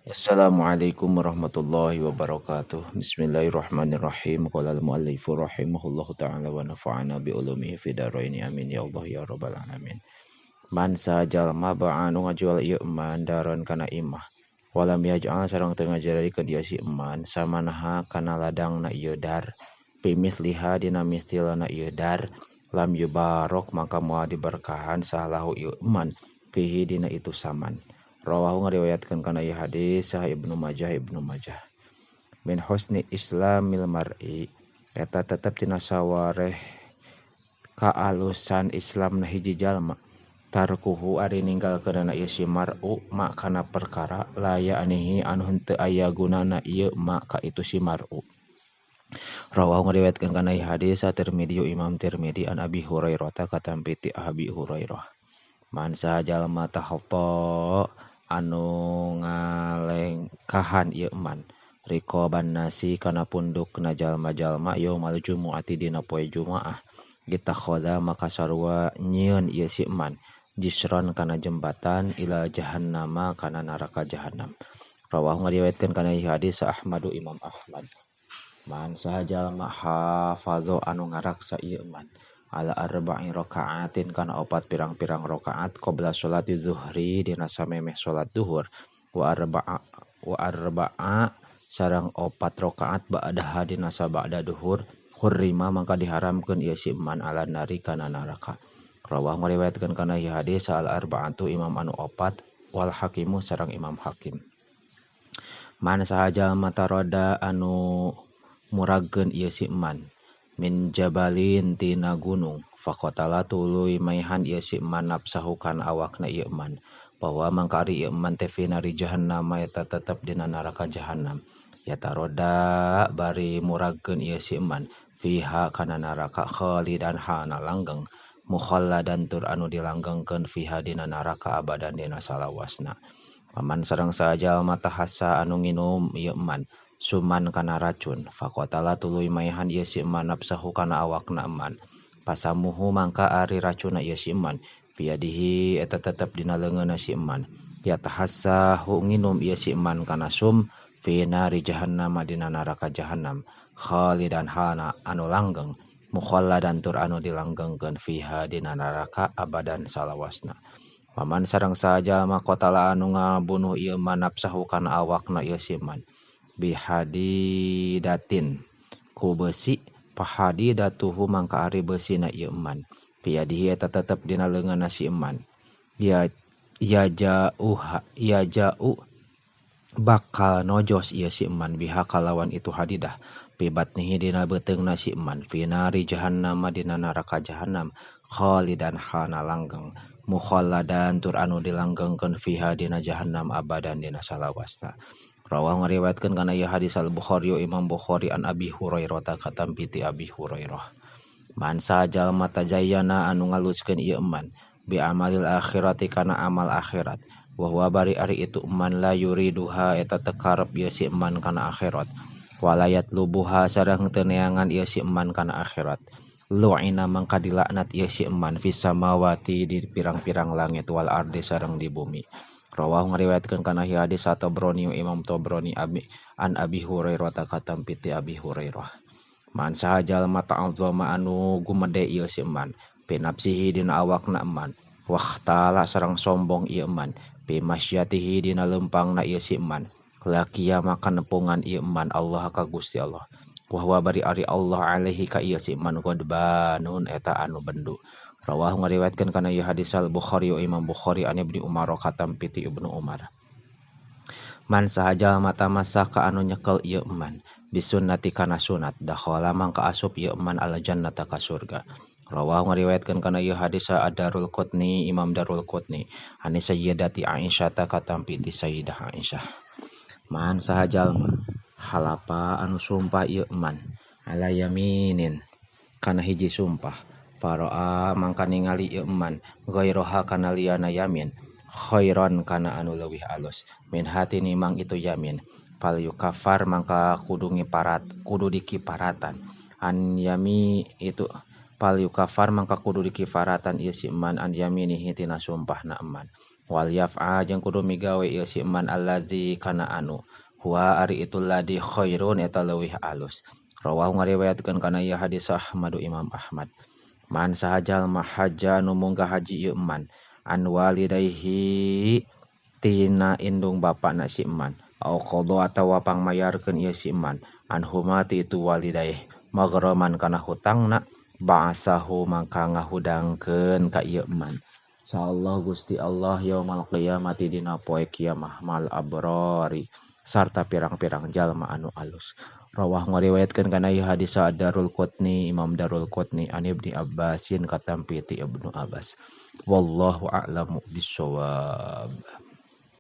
Assalamualaikum warahmatullahi wabarakatuh. Bismillahirrahmanirrahim. Qala al-muallifu rahimahullahu ta'ala wa nafa'ana bi ulumihi fid dharain. Amin ya Allah ya rabbal alamin. Man sajalma ba'anu ngajual ieu eman daron kana imah. Walam yaj'al sareng teu ngajarikeun ieu si eman samanaha kana ladangna ieu dar. Bimithliha dina mithilna ieu dar lam yubarok maka moal diberkahan salahu ieu eman fihi dina itu saman. Rawahu ngariwayatkeun kana ieu hadis sah Ibnu Majah Ibnu Majah. Min husni islamil mar'i eta tetep tina sawareh kaalusan Islamna hiji jalma tarkuhu ari ninggalkeunana ieu si mar'u ma kana perkara la ya'nihi anu henteu aya gunana ieu ma ka itu si mar'u. Rawahu ngariwayatkeun kana ieu hadis Tirmidzi Imam Tirmidzi an Abi Hurairah ta katampi ti Abi Hurairah. Man sajalma tahatta anu ngalengkahan ieu man riqoban nasi kana pundukna jalma-jalma yaumal jumu'ati dina poe Jumaah ittakhadha maka sarua nyieun ieu si man jisran kana jembatan ila jahannama kana neraka jahannam. Rawahu ngariwayatkeun kana ieu hadis Ahmadu Imam Ahmad. Man sajalma hafazo anu ngaraksa ieu man ala arba'i raka'atin kana opat pirang-pirang rakaat qabla sholati zuhri dina samemeh salat zuhur wa arba'a sareng opat rakaat ba'daha dina sabada duhur hurrima mangka diharamkeun ieu si man ala nari kana neraka. Rawahu ngariwayatkeun kana ieu hadis al arba'atu imam anu opat wal hakimu sareng Imam Hakim. Man sahaja mataroda anu muragkeun ieu si man min jabalin tina gunung faqatala tuluy maihan ieu si man nafsahu kana awakna ieu man bahwa mangkari ieu man teh finari jahannam eta tetep dina neraka jahannam yataroda bari muragkeun ieu si man fiha kana neraka khalidan hana langgeng mukhalladan tur anu dilanggengkeun fiha dina neraka abadan dina salawasna. Paman sareng sajalma tahassa anu nginum ieu man suman kana racun faqatala tuluy maihan ieu si man nafsahu kana awakna man pasamuhu mangka ari racunna ieu si man biadihi eta tetep dina leungeunna si man yatahassahu nginum ieu si man kana sum fi nari jahannam dina neraka jahannam khalidan hana anu langgeng mukhalladan tur anu dilanggengkeun fiha dina neraka abadan salawasna. Paman sareng sajalma qatala anu ngabunuh ieu man nafsahu kana awakna ieu si man bihadidatin ku besi pahadidatuhu mangka ari besina ieu man biadihi eta tetep dina leungeunna si man ya ja'u bakal nojos ieu si man biha kalawan itu hadidah bibatnihi dina beuteungna si man finari jahannam dina neraka jahannam khalidan hana langgeng mukhalladan tur anu dilanggengkeun fiha dina jahannam abadan dina salawasna. Rawahu ngariwayatkeun kana ieu hadis Al-Bukhari Imam Bukhari an Abi Hurairah ta katampi ti Abi Hurairah. Man sajalma tajayyana anu ngaluskeun ieu man bi amalil akhirati kana amal akhirat wa huwa bari ari itu man la yuriduha eta teu karep ieu si man kana akhirat walayat lubuha sareng teu neangan ieu si man kana akhirat lu'ina mangka dilaknat ieu si man fis samawati di pirang-pirang langit wal ardi sareng di bumi. Rawahu ngariwayatkeun kana ieu hadis Tabrani Imam Tabrani an Abi Hurairah ta katampi ti Abi Hurairah. Man sajalma ta'azzama anu gumede ieu si man bi nafsihi dina awakna man wahtala sareng sombong ieu man bi masyatihi dina leumpangna ieu si man lakiya maka nepungan ieu man Allah ka Gusti Allah wa huwa bari ari Allah alaihi ka ieu si man ghadbanun eta anu bendu. Rawahu ngariwayatkeun kana ieu hadis Al-Bukhari Imam Bukhari an Ibnu Umar katampi ti Ibnu Umar. Man sajalma tamasaka anu nyekel ieu man bisunnati kana sunat dakhala mangka asup ieu man al jannata ka surga. Rawahu ngariwayatkeun kana ieu hadis Darul Qutni Imam Darul Qutni an Sayyidati Aisyah ta katampi ti Sayyidah Aisyah. Man sajalma halapa anu sumpah ieu man ala yaminin kana hiji sumpah faro'a mangka ningali ieu man ghairaha kana liyana yamin khairan kana anu leuwih alus min hatini mang itu yamin fal yukafar mangka kudu ngiparat kudu dikiparatan an yami itu fal yukafar mangka kudu dikifaratan ieu si man an yaminihi tina sumpahna man Wal yaf'a jeung kudu migawe ieu si man allazi kana anu huwa ari itu ladzi khairun eta leuwih alus. Rawahu ngariwayatkeun kana ieu hadis Ahmadu Imam Ahmad. Man saha jalma haja nu munggah haji ieu man an walidayhi tina indung bapana si man au qadha atawa pangmayarkeun ieu si man anhuma ti itu walidayh maghraman kana hutangna ba'atsahu mangka ngahudangkeun ka ieu man insyaallah Gusti Allah yaumal qiyamati dina poe kiamah mal abrari sarta pirang-pirang jalma anu alus. Rawah ngariwayatkeun kana ieu hadis Darul Qutni Imam Darul Qutni an Ibni Abbasin katampi ti Ibnu Abbas. Wallahu a'lamu bissawab.